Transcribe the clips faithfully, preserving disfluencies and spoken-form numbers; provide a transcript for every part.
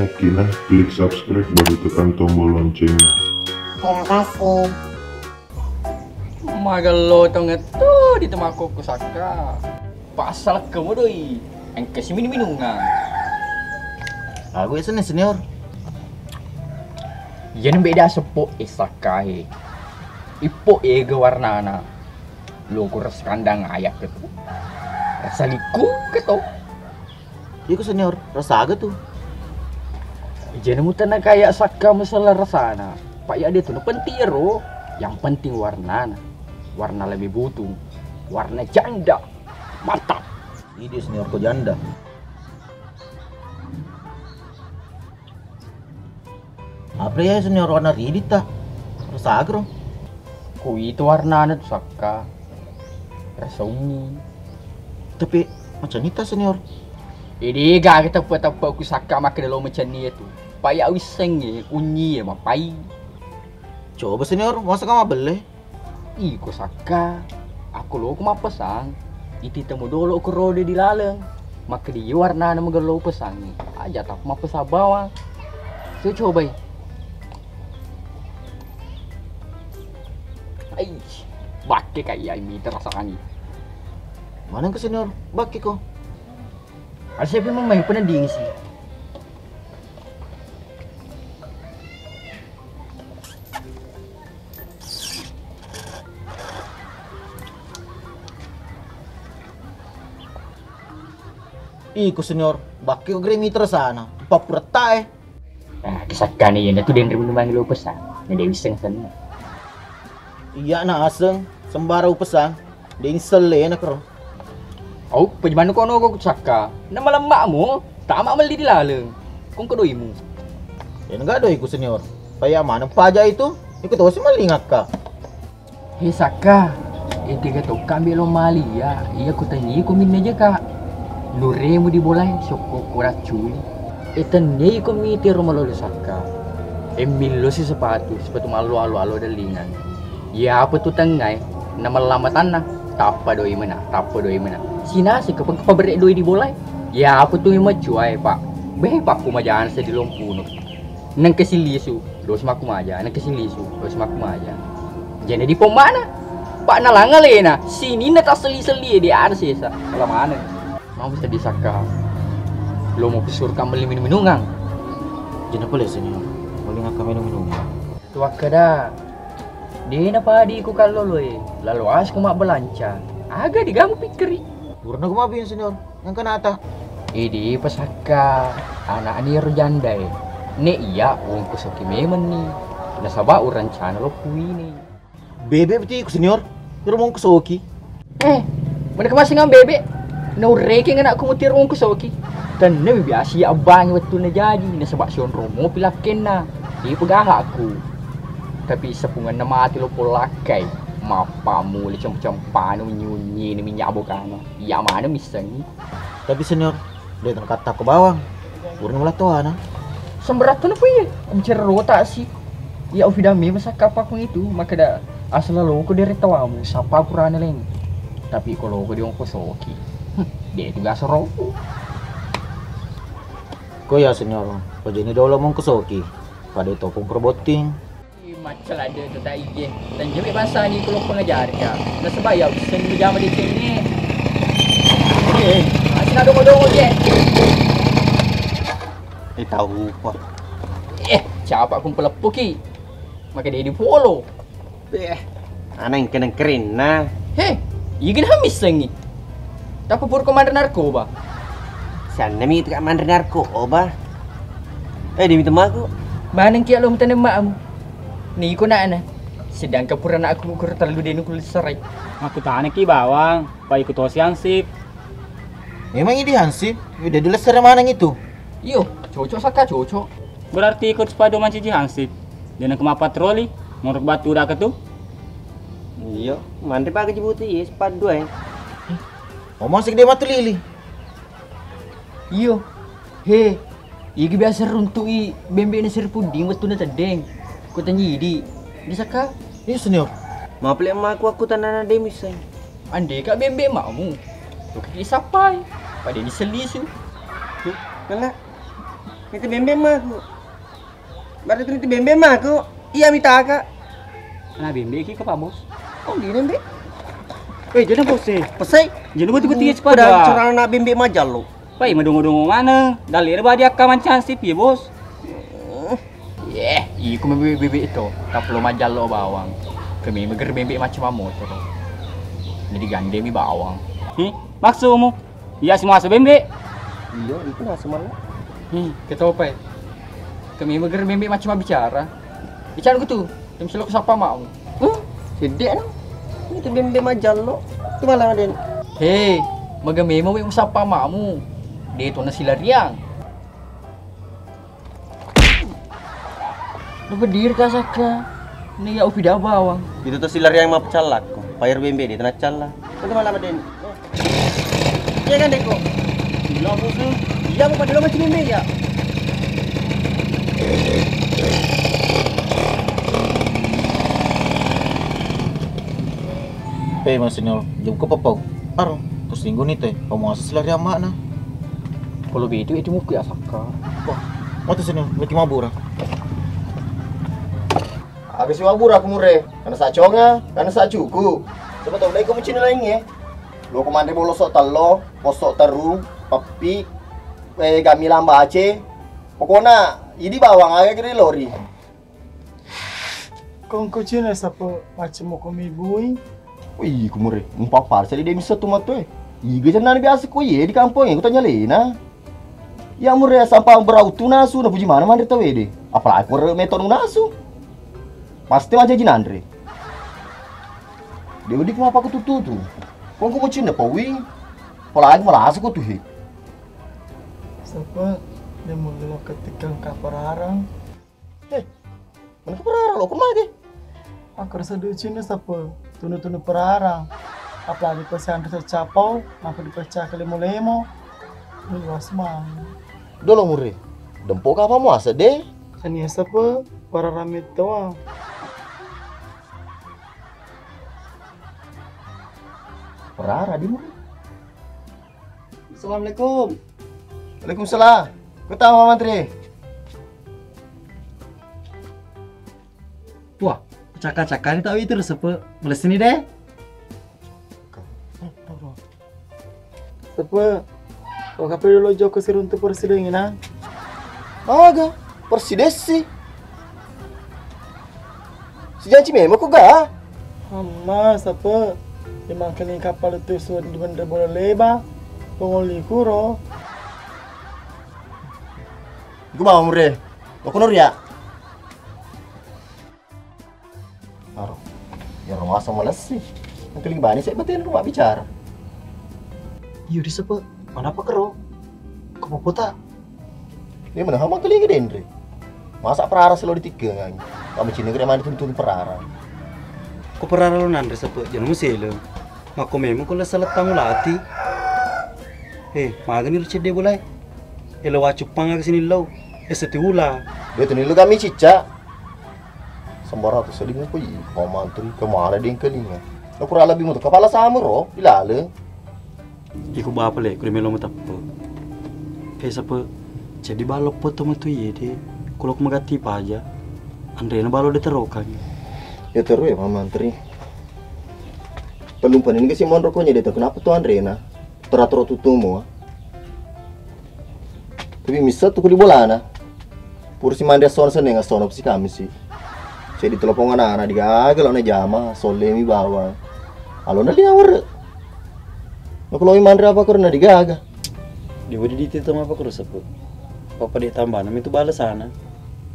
Oke nah, klik subscribe baru tekan tombol loncengnya. Terima kasih. Magello tongetto di temakko ku Sakka. Pasal kemu doi. Engka si minung-minungan. Aku ya seneng senior. Yen beda seppo e Sakka e. Ippo ega warnana. Lo ku rasa kandang ayak ketu. Rasa liku ketu. Iku senior, rasa aga tu? Jana mutana kayak Sakka masalah rasana. Pak ya dia tu penting ro. Yang penting warnana. Warna lebih butung. Warna janda. Mantap. Ini senior ko janda. Apa ya senior warna ridit ta? Rasa agro. Ku itu warnana tu Sakka. Rasa ungi. Tapi macam nita senior. Ini gak tepe-tepe ku Sakka makkeda lo macam ni itu. Pak ya wissengi unyi ya mapai. Coba senior, masa kamu belle? Iko Sakka, aku loko mappesang. Iti temu dolo ko rode di laleng. Makkeda iya warnana magello pesangi. Aja tak mappesang bawang. Coba cobai. Ai, bakke kak iya mita rasakangi. Mana ke senior? Bakke ko. Asepi memang pernah dingsi. Iko senior, bakke ko gre mitra sana, pappuretta e. Ah, kisakkani iyana tu denre minumangi lo pesan, na de wisseng senna. Iya na aseng, sembara upesang, de inselle na kero. Au, pejmanu kono go Sakka, na malemma'mu, tama melli di laleng. Kongko doimu. Ya enggak doiku senior, paya mana paja itu, iko tosi melli ngakka. He Sakka, ega tokka ambil lo mali ya, iya kutanyiku minne jaka. Nuremu di bolai, sokko kuracuni. E tennei ko mitiro malolo Sakka. E millo si sepatu, sepatu mallo alo-alo dellingan. Ya apa tu tengai, na mallamatanna, tappa doi mena, tappa doi mena. Sinasi ke peng-, paberek doi di bolai. Ya apa tu macuai, Pak. Beh, Pak, kumajana sedilompuno. Nengke silisu, dos makkumaja, nengke silisu, dos makkumaja. Jana di pommana, Pak, nalangalena, sininna tasseli-seli, de ada sesa, pala maneng. Mau sedih Sakka. Lo mau pesurkan beli minum-minungan. Jana pole senior, beli ngakka minum-minungan. Tuakkeda, dena padi ku kalloloe, lalo as ku mabbelanca. Aga digamu pikkiri. Burna ku mabin senior. Engka nata. Idi pesakka, anakni ro jandae. Ne iya wongkosoki memenni. Nasaba urencana lo kuwini. Bebe beti ku senior, ro wongkosoki. Eh, mana kemasingan bebe? Na urrekeng anakku mutiro wongkosoki. Tenne biasa iya abbangi wettunna jaji, nasaba sionro mopi lakkenna. Di pegahaku. Tapi sepunganna mati lo polakkai. Mappamu le cempa-cempanu nyunyi ni minyak bokana. Iya mana missengi. Tapi senior, de' tengkatta ko bawang. Purani mula toana. Semberattu na kuye, kucerro tak si. Ya ufidami masakka pakung itu, makkeda asal loko dere tawamu, sapa purana leng. Tapi ko loko di wongkosoki. Hmm, de' tu gasa roku. Ko ya senior, pajani dolo wongkosoki. Pada topong perbotting. Ih, maccala de' tu tak ije. Tanjami bangsani ku lo pengajarka. Nasaba iya wisseng mujama decengnge. Eh, asina dongo-dongo je. Eh, tau upa. Eh, capa ku peleppuki. Maka de' di polo. Eh, ana engka nengkerenna. He, iya gini missengi. Tappa purko manre narkoba. Sannami tu manre narkoba. Eh, demi temaku. Maneng kia lo mutane mamu. Niko nana. Sedangkan pura anakku ukur tellu denu kulit serai. Aku tane ki bawang, pa iku tosi hansip. Memang idi hansip, udah dilesere maneng itu. Iyo, cocok saka cocok. Berarti ikut sepadu mancaji hansip. Dan aku mau patroli, menurut batu udah ketu. Iyo, manre pakai jibuti ya sepadu eh. Ngomong sih dia matu lili. Iyo. He, igi biasa runtu'i bembe'na Sri Pudding wettuna teddeng. Ko tanjidi. Bisakka? Iya senior. Mapele' maku aku tanana de' misseng. Andeka bembe' mamu. Loka ki sappai. Pada ni selisu. Kena. Itu bembe maku. Baru itu bembe maku. Iya mitaka. Ana bembe ki ke Pak Bos. Oh, di bembe. Eh, jadi bos e. Pesai. Jadi buti-buti ya sekolah. Udah cerana bembe majal lo. Pai madongo-dongo maneng, dalle'na badi akka mancang sipi, Bos. Yeh, iko mebe-, bebe' to, taplo majallo bawang. Kami meger bembe' macam motoro. Jadi gandemi bawang. Hi, maksudmu? Iya semua sebembe'? Iya, itu lah semua. Hi, ketopai. Kami meger bembe' macam bicara. Bicara gitu. Dem silo kusappa mamu. Huh? Sedek no. Itu bembe' majallo. Itu malah den. Hei, maga memo we musappa mamu. De to nasilariang. Lu berdiri kasakka. Ini ya upi dah bawang. Itu tuh silariang mapecallakku. Pair bembe' de to nacalla. Itu malah den. Iya kan, Deko? Iya, Bos. Iya, Bos, pada lo macam ini ya. Pe, Mas Nyo, jam ko papau. Aro, terus minggu ni te, kamu asa selari amak na. Kalau begitu itu muku ya saka. Wah, mati sini, lagi mabura. Habis mabura aku mure, karena saconga, karena sacuku. Sebetulnya kamu cina lainnya. Lo kemana bolo sok telo, posok teru, pepi, eh, gamilang bace. Pokoknya, ini bawang aja kira lori. Kongko cina sapa macam moko mibui? Wih, kumure, umpa parsa di demi satu matu eh. Iga jangan biasa ko ye di kampung, aku tanya lena. Ya mure sampang berau tu nasu, na puji mana mandre tawede. Apalagi kore meto nasu. Pasti aja jinandre. Dia udik apa aku tutu tu. Kongko macam apa wing? Apalagi malah aku tuh he. Sapa dia mau lo ketikang kapararang? Eh, mana kapararang lo? Kemana? Aku rasa ducinna sapa tunu-tunu pararang. Apalagi pas anre capau, maka dipecah ke lemo-lemo. Luas mang. Dolo mure. Dempo kapa muasa de? Kania sapa pararang metoa. Parara di mure. Assalamualaikum. Waalaikumsalam. Kota Mama Tri. Wah, caka-caka ni tau itu sepe. Melesini deh. Sepe. Kau kape dulu joko siruntu persideng ina. Aga, persidesi. Sijanci memang ku ga? Amma, sapa? Memang kali kapal itu sudah di bandar bola leba. Pengoli kuro. Iku mau mure. Kau kono ria. Aro. Ya rumah sama lesi. Engkali bani saya betul rumah bicara. Iya di sapa? Mana apa kero? Kepopota? Ini mana hama kelinga denre. Masa perara selo ditikeng. Kamu cina kira mana tuntun perara. Ko perara lo nanre sapa? Jangan musele. Mako memang ko lesa letang ulati. Eh, magani ro cedde bolai. Elo wacuppang aga sini lo. Ese tiula. Betul ni lo kami cicak. Sembarang tu seding ko i. Mama antri kemana deng kelinga. Lo kurang lebih mutu kepala sama ro. Ilale. Iko bapa le, ku de melo mateppe. Eh, sapa? Jadi balo poto metu iye de. Kulo ku magatti paja. Anrena balo de terokang. Ya teru ya mama antri. Pelumpan ini kasi monro ko nyede kenapa tu anrena? Tera-tero tutumo. Tapi missa tu ku di bolana. Pura si mande assono seneng assono si kami si. Ceddi telepon anak-anak digaga lo na jama, sollemi bawang. Alona liawar. Nakuloi manre apa kurna digaga. Di wadi diti tama apa kurna sepu. Papa de tambana mitu balesana.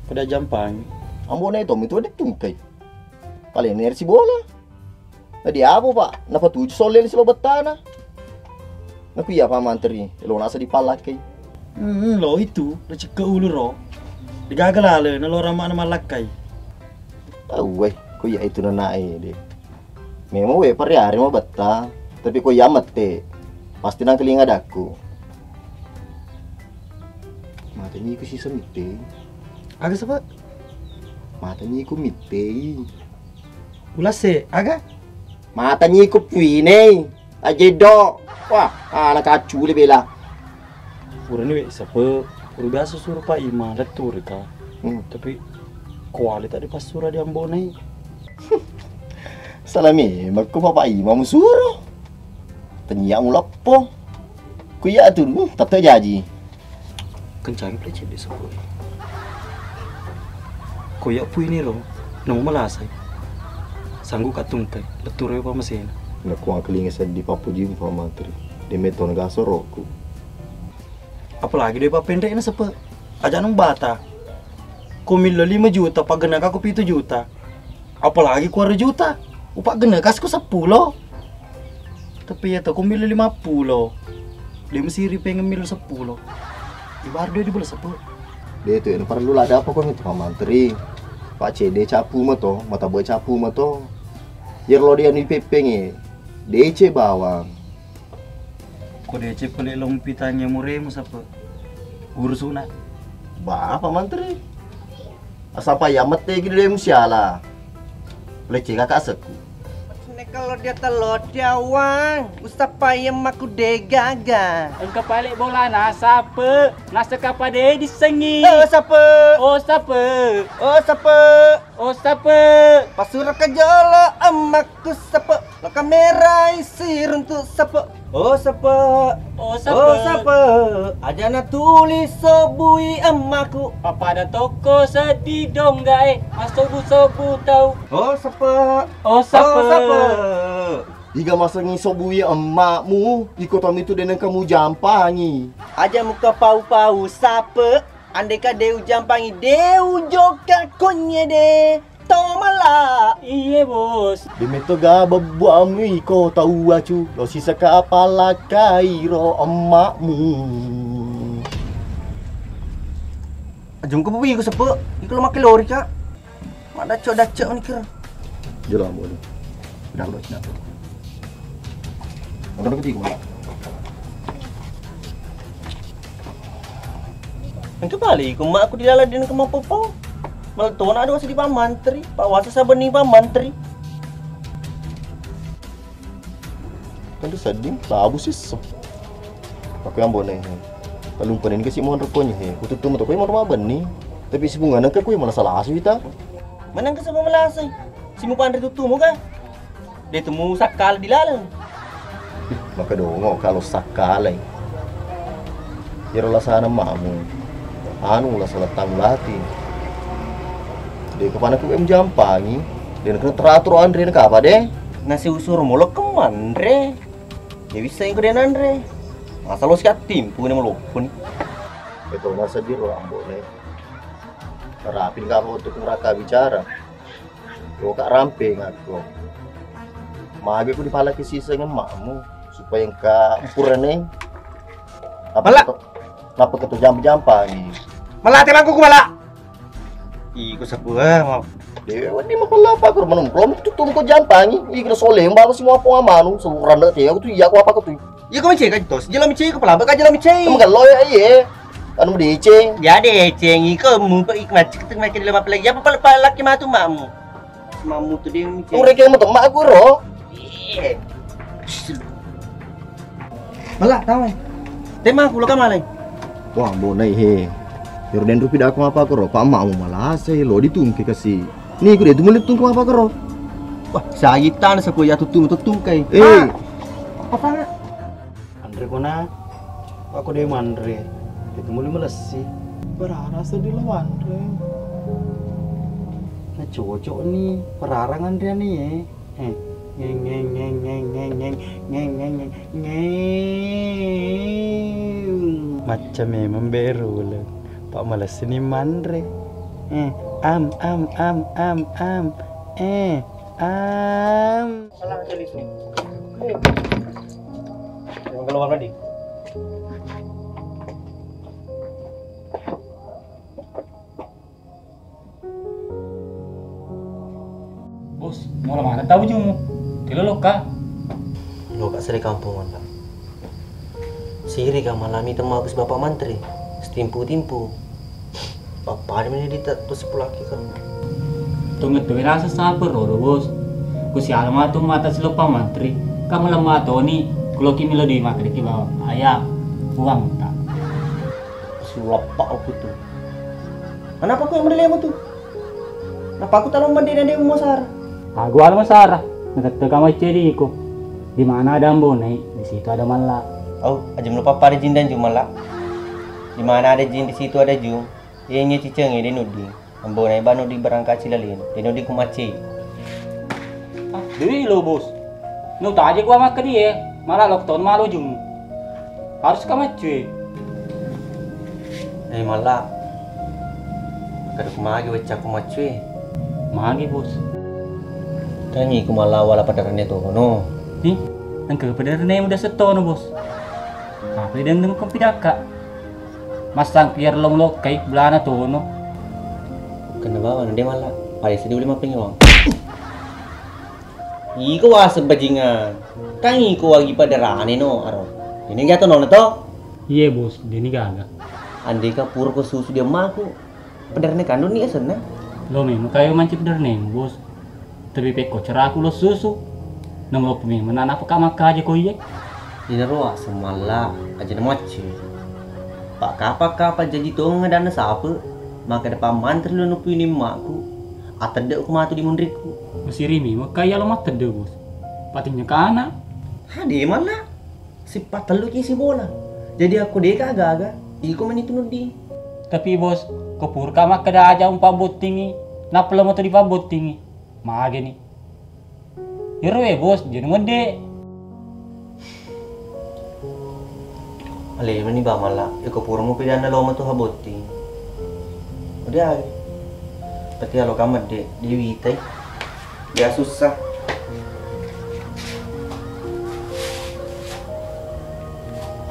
Pada jampangi. Ambo na itu mitu wadi tungkai. Paling ner si bola. Na diapo, Pak? Napatuju solleni silo bettana. Naku iya, Pak, manteri. Lo nasa dipallakkai. Hmm, lo itu, recekke ulu ro. Digaga lale, na lo ramana mallakkai. Awwe, ko iya itu nanae de. Memang we pariari mabetta, tapi ko iya mette, pasti nangkelinga dakku. Matani ku sisa mitte. Aga sapa? Matani ku mitte. Ulase, aga? Matani ku puinei. Ajedo. Wah, anak kaculi bela. Purani we sepe. Guru biasa suro Pak Imam, lettu rika. Hmm. Tapi kuali tak dipassura di Ambonai. Salami, makko Bapak Imam suro. Tania muleppo. Ku iya tu, hmm, tette jaji. Kencangi pale cedde seppulo. Ko iya pui niro, namo malasai. Sanggup ka tungkai, lettu roi pamasena. Nakko akkalinga seddi pappuji Pak Mantri. Deme tona gasorokku. Apalagi doi pappenre'na seppe. Aja nung bata. Ko millo lima juta, paggenna ka ko pitu juta. Apalagi kuaro juta. Upaggenne kasi ko seppulo. Tapi iya to ko millo lima pulo. De masiri pengeng millo seppulo. Ibarat doi di bola seppe. De tu, ena parellu ladde apa ko itu Pak Mantri. Pak cedde capu mato, mata boy capu mato. Iyaro lo de anu ipeppengnge. Dece bawang. Ko deceng pale lompi tania muremu sape urusuna. Bapa mantri. Asapa iya mette ki demu siala. Lecce kaka sekku. Nekalo dia telot diawang, usapa iya maku degaga. Engka pale bolana sape, naseka pade disengi. Oh sape. Oh sape. Oh sape. Oh sape. Pasura ke jolo emakku sape. Lo kamerai siruntu sape. Oh sape. Oh sape. Oh sape. Aja na tulis sobui emakku. Papada toko seddi donggae. Masobu-sobu tau. Oh sape. Oh sape. Oh sape. Iga masengi sobui emakmu. Iko tomitu deneng kamu jampangi. Aja muka pau-pau sape. Andeka de ujampangi, de ujoka konyede to mala. Iye bos. Demetto ga bebbuammi ko tau acu, lo siseka apalakkai ro emmakmu. Ajungku puwi ko sepe, iko lo make lori ka. Madacok-dacok ni kira. Jelo ambo ni. Udah lo cina. Engka bali ku mak aku dilaleng dengan kemapopong. Malah tona ada wasa di pamantri, pak wasa sabenni pamantri. Kan tu sedih, labu sih. Aku yang boneh. Kalau panen ke si mon rekonye he. Kututu mata kue mau rumah benni. Tapi si bunga nangka kue malah salah asu kita. Menang ke sama melasai. Si mu panre tutumu ka? De temu sakkala dilaleng. Ih, maka dongo kalau sakkalai. Iyaro lasana mamu. Anu lasa lettang lati. De kapana ku em jampangi. De nakena teratur anre na kapa de? Nasi usur molo kemanre. De bisa iko de nanre. Masa lo sikat timpu ne molopponi. Itu masa di ruang boleh. Rapi nggak mau untuk neraka bicara. Lo kak rampeng aku. Magi ku dipalaki siseng emakmu supaya engka purane. Apa Mala. Ketu-, apa ketu jampa-jampa ni? Mala, temangku ku mala. Iko sepue mau. Dewe wani mapala apa ko manung. Rom tutu ko jampangi. Iko sole mbak si mau apa manu. Seurang dak tega tu iya ko apa ko tu. Iya ko mecai ka tos. Jelo mecai ko pelaba ka jelo mecai. Magello ya iye. Anu deceng. Ya deceng iko mu pa ik macik tu makin lama pelagi. Apa pala laki matu makmu? Mamu tu dia mecai. Ureke matu mak aku ro. Iya. Mala, tama. Tema aku lo kamalai. Wah, bonai he. Yoro den rupi dako apa ko ro? Pak makmu malase lo ditungke kasi. Ni ku de tu mulut tungke apa ko ro? Wah, sagitan sa ko ya tutung tutung kai. Eh. Apa sana? Anre kona, aku de manre. Itu mulai melesi. Berarah sedih lo anre. Nah cocok ni, perarang anre ni eh. Eh. Ngeng ngeng ngeng ngeng ngeng ngeng ngeng ngeng ngeng ngeng. Macam memang beru le. Pak malesi ni manre. Eh, am am am am am. Eh, am. Salah jadi itu. Yang keluar tadi. Bos, mula mana tau jumu? Tilo lokka. Lokka sere kampongan, Pak. Siri ka malami temmaku si Bapak Mantri. Setimpu-timpu. Pappada meni dita tu sepulaki ka. Tunget-tunget rasa sabar ro, Bos. Ku siala matu mata si Bapak Mantri. Kamu lemah toni, kuloki milo di mata deki bawa. Ayah, uang tak. Lappa aku tu. Kenapa kau yang model tu? Kenapa aku talong mandi dan dia mau sara? Aku anu sara. Ngeteka maceri iko. Di mana ada Ambo Nai, di situ ada Malla. Oh, aja lupa pada jin dan jumala. Di mana ada jin, di situ ada jum. Iya, iya, ciceng ya, dia nuding. Ambo Nai banu di barangkaci lalin. Dia nuding ku macei. Ah, dewi lo, Bos. Nu taje ku makke dia, malah lockdown malu jung. Harus ka macui. Eh, Malla. Kada ku magi wecca ku macui. Magi, Bos. Tangi ku Malla wala padarane tono. Ih, engka padarane udah setono, Bos. Apa dia dendeng kopi daka? Massang piar long lokkai belana tono. Kena bawa nende Malla. Pai sedih boleh mapping uang. Iko waseng bajingan. Kan iko wagi padarane no aro. Ini gato nono to? Iye, Bos, deni gaga. Andai ka pura ko susu dia maku. Padarane kandung ni asenna. Lo memang kayo manci padarane, Bos. Tapi pekko ceraku lo susu. Nang lo pemeng menana peka maka aja ko iye. Inaro aseng Malla aja na macce. Pak kapa-kapa jaji tonga dana sape. Maka depan mantri lo nupu ini makku. Atedde ku matu di munrikku. Masirimi, maka iya lo matedde, Bos. Patinya kana. Hadi Malla. Sipattelluki sibola. Jadi akko deka aga-aga, iko meni tunuddi. Tapi, Bos, ko purka makkeda aja umpabbottingi, nappa lo moto dipabbottingi. Mageni. Iyaro e, Bos, jenu ngedde. Alemani ba Malla, iko pura mupidanna lo moto habotting. Udah. Tapi alo kamedde, diwitai. Ya susah.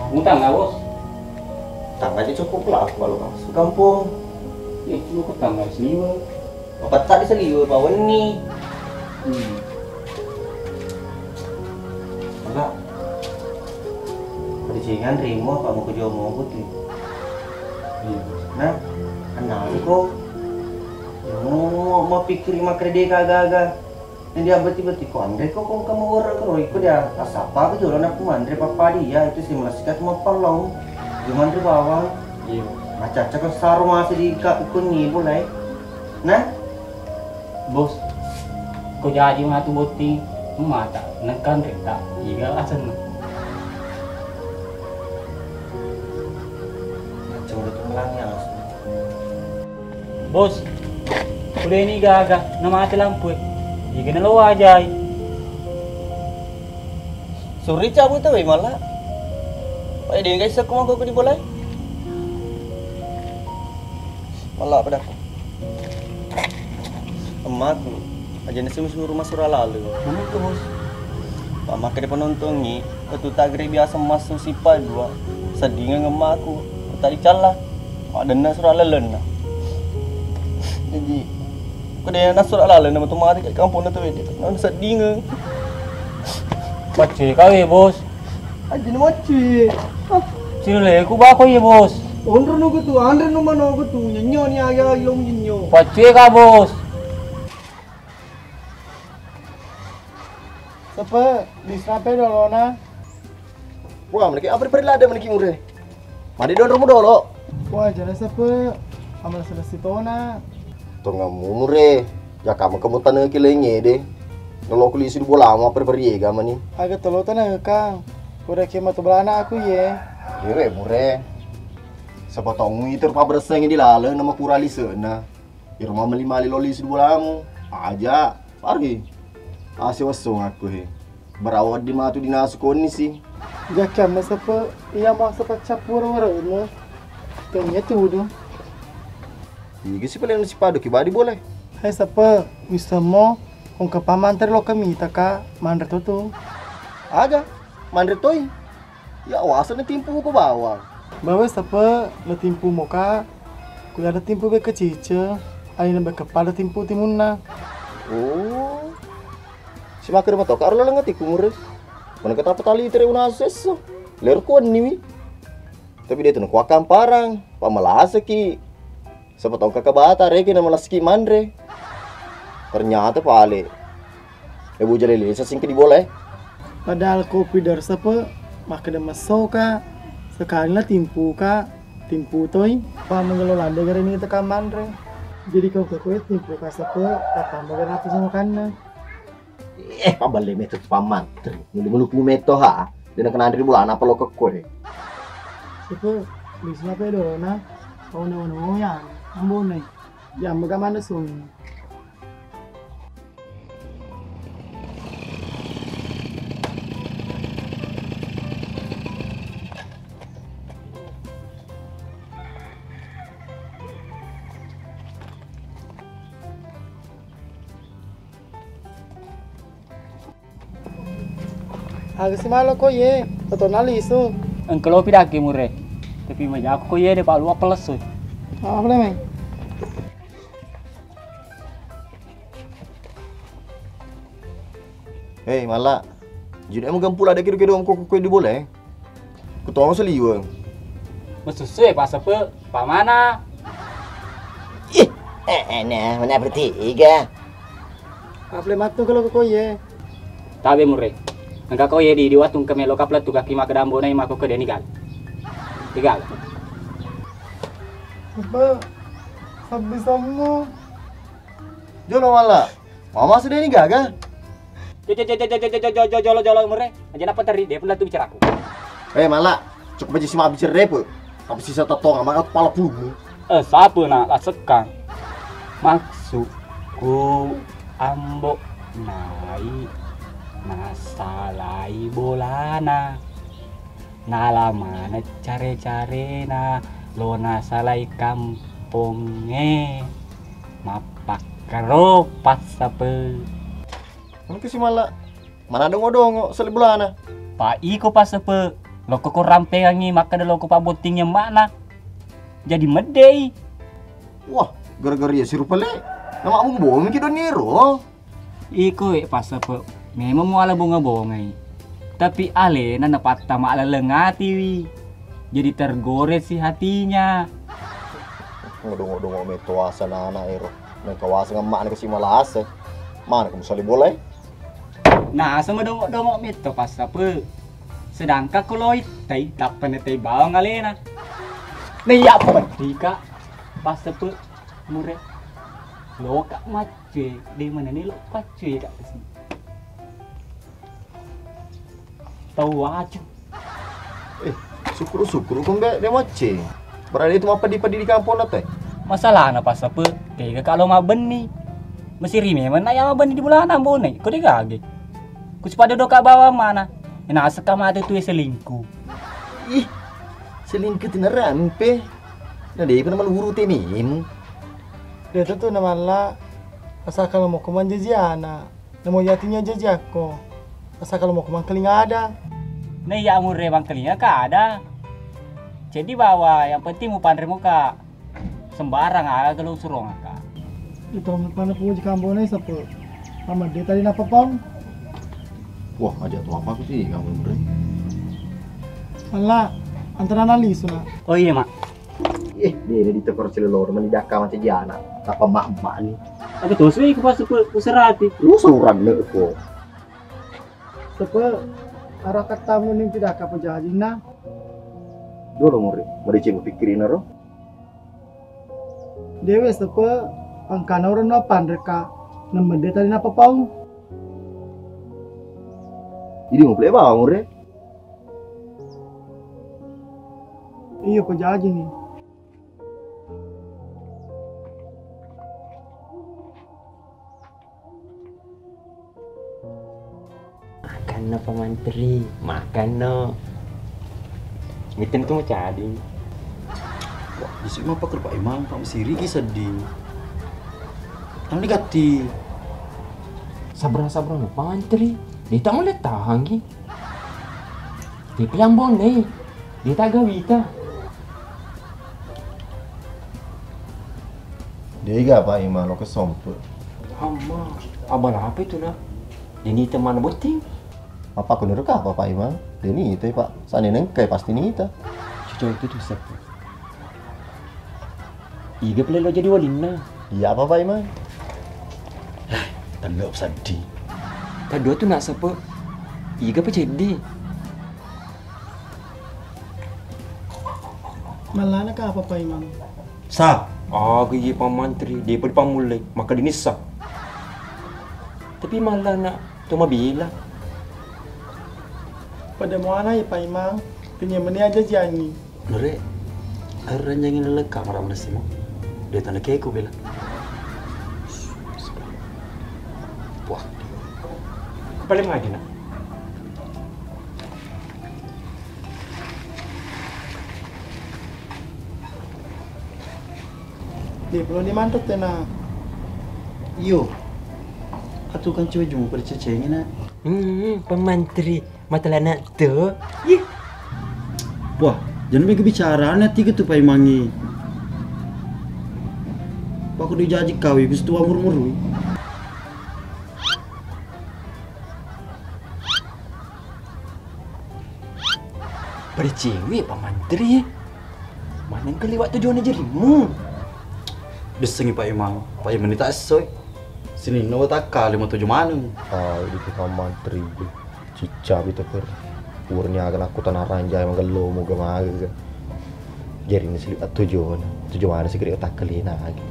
Utang nggak, Bos? Utang aja cukup lah kalau masuk kampung. Ih, lu utang nggak seliwe? Apa tadi seliwe bawa ni? Hmm. Enggak. Pada jangan rimo apa mau ke Jomo aku tuh. Iya. Nah, kenal kok. Mau mau pikir lima kredit kagak-kagak. Yang dia beti-beti kondre kok kok kamu orang kero ikut dia. Asapa aku jualan aku mandre papa dia itu si melasikat mau palong. Dia mandre bawang. Iya. Macam cakap saru masih di kak ikut ni boleh. Nah, Bos, ko jaji matu botting mata nengkan retta iga asenna. Macam udah tuh melangnya langsung. Bos, udah ini gaga, na mati lampu e. Iga na lo wajai. Suri cabut tuh Malla. Pai dega isseng ko mangko di bolai. Malla padaku. Emmaku, aja na sumi suruh masura lalu. Mana tuh, Bos? Pak makkeda penontongi, waktu tagri biasa masuk sipa dua. Seddingeng emmaku, tadi calla. Padenna sura lalenna. Jadi, ko de na sura lalenna metu mati kayak kampung na tuh wede. Nang seddingeng. Pacce kawe, Bos. Anjing macci. Ah, Sinoleku bako iye, Bos. Onro no kutu, anre no mano kutu, nyenyo ni aya ilong nyenyo. Pacce ka, Bos. Sepe, disrape dolona. Wah, meniki apa perlu ada meniki mure? Madi donromu dolo. Wah, jana sepe. Amal selesai tona. Tongamu mure. Ya kamu kamu tanah ki lenge de. Nelo ku lisi bolamu apa perlu ye gamani? Aga tolo tanah kang. Udah kiamat belana aku ye. Ire mure. Sepotong itu rupa beresengi di lale nama pura lisena. Iro mamali-mali lo lisi bolamu. Aja, pari. Ase wessong aku he. Barawa di matu dinasu koni si. Jaka masepe iya masepe cappur warana. Kanya tudu. Iga si paling si padu ki badi boleh. Hai sepe, wisemo, ongka pamantar lo kami taka manre tutu. Aga, manre toi. Ya, wasa na timpu ko bawang. Bawa sepe na timpu moka. Ku ada timpu beke cice, aina beke pada timpu timunna. Oh. Si makkeda matoka aro laleng atiku mure. Mana ketapa tali tere unasu esso. Ler kuanniwi. Tapi dia tu nakuakang parang, pamalasaki. Sapa tongka kabata reke na malasaki manre. Ternyata pale. Ebu jale lesa singke di bola e. Padahal kopi dari sepe makkeda messoka sekali na timpuka. Timpu toi, pa mengelola de gare ni tekan manre. Jadi kau ke kue timpu kasepe, tatamba gare apa sama kanna. Eh, paballe meto tu pamantri. Mulu-mulu ku meto ha, dena kena andri bulan apa lo ke kue. Sepe, bisa apa ya dona? Kau na wana moyang, ambone. Jam bagaimana sung? Aga si malo ko ye, totona lisu. Engka lopi daki mure. Tapi majaku ko ye de palu apa lesu. Apa le, Meng? Hei, Malla. Jadi emu gempula de kidu-kidu ko ko di bola, eh? Kutong seliweng. Mesusu ya, Pak Sepe, Pak Mana? Ih, eh, eh, nah, mana bertiga? Apa le matu kalau ko ye? Tabe mure. Engka ko ye di, di wattu engka melo kapla tu kaki maka dambo nai mako ke deni gal. Tiga. Apa? Sabbi sammu. Jolo Malla. Mama sudah ini gaga. Jo, jo, jo, jolo, jolo, mure. Aja napa teri, dia pun tu bicaraku. Eh, Malla. Cukup aja sima bicara repo. Apa sisa totong maka kepala pulumu. Eh, siapa nak lasekang? Maksudku, Ambo nai nasalai bolana. Nala maneng care-carena lo nasalai kampongnge mappakkaro passape. Engka si Malla, mana dongo-dongo sele bolana. Pa iko passape, lokko ko rampengangi makkeda lokko pabbottingi emma'na. Jadi meddei. Wah, gara-gara iya sirupa le, nama mung bomi ki donniro. Iko e passape, memang muala bonga-bongai. Tapi alena napattama laleng atiwi. Jadi tergores si hatinya. Ngodongo-dongo metto wasana anak ero. Nengka waseng emma'na kasi malase. Mana kamu sali bola e? Nasa madongo-dongo metto passape. Sedangkan ko loi tai, tappa na tai bawang alena. Na iya peddi ka passape mure. Loka mac- Cuy, de manenni lo paccuye ka kasi. Tau waju. Eh, sukuru-sukuru kumbe de macce. Berarti itu mappedi-pedi di kampung na te. Masalahna passape, tega ka lo mabbenni. Masiri memang na ya mabbenni di bulana ambone. Ko de gage. Ku sipada doka bawa mana? Naseka mate tu selingkuh. Ih, selingkuh tu narampe. Na de pernah maluru te memu. De tu na malla. Asal kalau mau ko manjaji ana, namo yatinya jaji akko. Asal kalau mau ko mangkeling ada. Na iya mure mangkeling ka ada. Jadi bawa yang penting mu panre muka. Sembarang aga lo surong aka. Itu mana puji kambone sapu. Pamade tadi napa pong? Wah, aja tu apa aku sih kamu mure. Malla, antara nali suna. Oh iya, Mak. Eh, dia ini di tekor celelor, mani jaka macam jana. Apa mak-mak ni? Apa tuh sih, ku pas ku, ku serati. Lu seorang ne ko. Sepe, arah katamu ni tidak apa jajina. Dulu muri, mari cek pikirin ro. Dewe sepe, angkana orang no panreka, nemede tadi napa pau. Jadi mau play bawang muri. Iya, pejaji nih. Makanno pamantri, makanno. Mitten tu macading. Wah, isi mapa ker Pak Imang, Pak Mesiri ki sedding. Tang digatti. Sabrang-sabrang pamantri. Dia tak mulai tahan ki. Tapi ambon deh. Dia tak gawita. Dega Pak Imang lo kesompe. Amma, abal apa itu nak? Ini teman botting. Apa aku nurut apa Pak Imang? Dia nita Pak. Sana nengkai pasti nita. Cucu itu tuh siapa? Iga pale lo jadi walinna. Iya apa Pak Imang? Hah, tangga seddi. Tadua tu nak sapa? Iga pa ceddi. Mallana ka apa, Paimang? Sa, aga iye Pak Mantri, depa dipammullei, maka dinissa. Tapi mallana to mabela. Pada muana ya, Paimang, punya meni aja jangi. Nure, aranjangi lelekka mara manessimo. De tana keku bela. Wah. Paling lagi nak. Di perlu dimantat tena. Iyo. Atu kan cuy jumu percecengina. Hmm, pemantri. Mata lana tu. Ih. Wah, jangan mega bicara, aneh tiga tu Paimangi. Pak kudu jaji kau, ibu setua muru-muru. Pada cewek Pak Mantri. Mana yang keliwat tujuannya jarimu? Desengi Pak Imang, Pak Imang ni tak esoi. Sini no tak kali mau tujuh maneng. Ah, itu Pak Mantri. Cicca bito per. Purni aga nakku tanah ranjai magello moga maga. Jari ni sili attujuan. Tujuan si kiri otak kelina agi.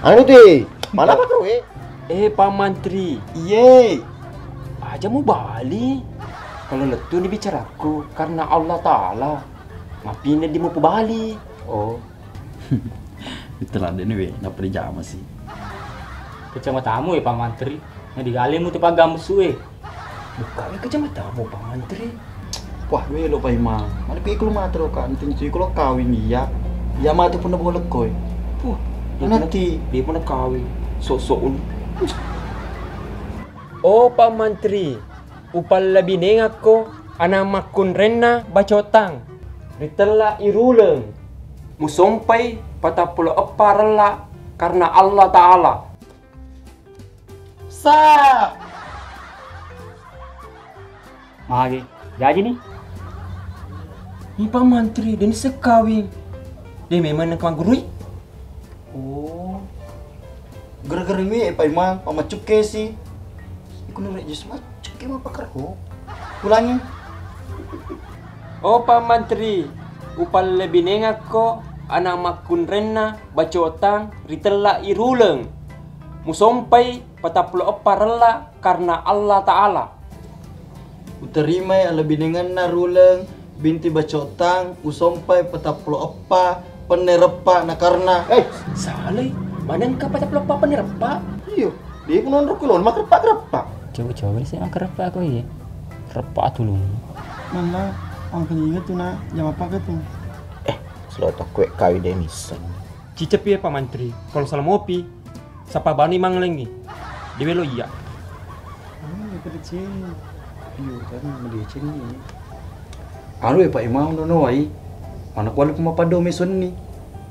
Anu ti, mana apa kru eh? Eh Pak Mantri. Iye. Aja mu bali. Kalau lettu ni bicaraku karena Allah Ta'ala. Mapine di mu bali. Oh. Itulah dene we, napa dijama sih? Kacamatamu ya Pak Mantri. Nah digalimu tu pagamsu eh. Buka mi kacamatamu Pak Mantri. Wah, gue lo Pak Imang. Mana pikir lu mati lo kan? Tentu ikut lo kawin iya. Iya mati pun boleh koi. Puh, dia pun nanti dia pun kawin. Sok-sok un. Oh Pak Mantri, upallebinengakko ana makkunrenna bacotang ritella iruleng. Musompai patappulo eppa rella karena Allah Ta'ala. Sa! Magi, jaji ni? Ni Pak Mantri, dan sekawing. Dia memang nak gurui. Oh. Gara-gara ini eh, Pak Imang, Pak Macukke sih. Iku nurek jus macukke apa karo? Ulangi. Oh Pak Mantri, upallebinengakko ana makkunrenna bacotang ritella iruleng. Musompai patappulo eppa rella karena Allah Ta'ala. Uterimai alebinengenna ruleng binti bacotang usompai patappulo eppa penne reppa na karena. Eh, salai. Mana engka patappulo eppa penne reppa? Iyo, dia ku nonrok kulon makreppa-kreppa. Coba-coba sih makreppa aku iya. Reppa tulung. Mana angkanya ingat tuh nak jam apa ke tuh? Eh, selotok kue kawin demisan. Cicepi ya Pak Mantri, kalau salah mopi, sapa bani manglengi. Di melo iya. Hmm, ya pada ceng. Iyo kan mendeceng ni. Anu ya Pak Imam nono wai. Mana kuali kuma pado mesonni.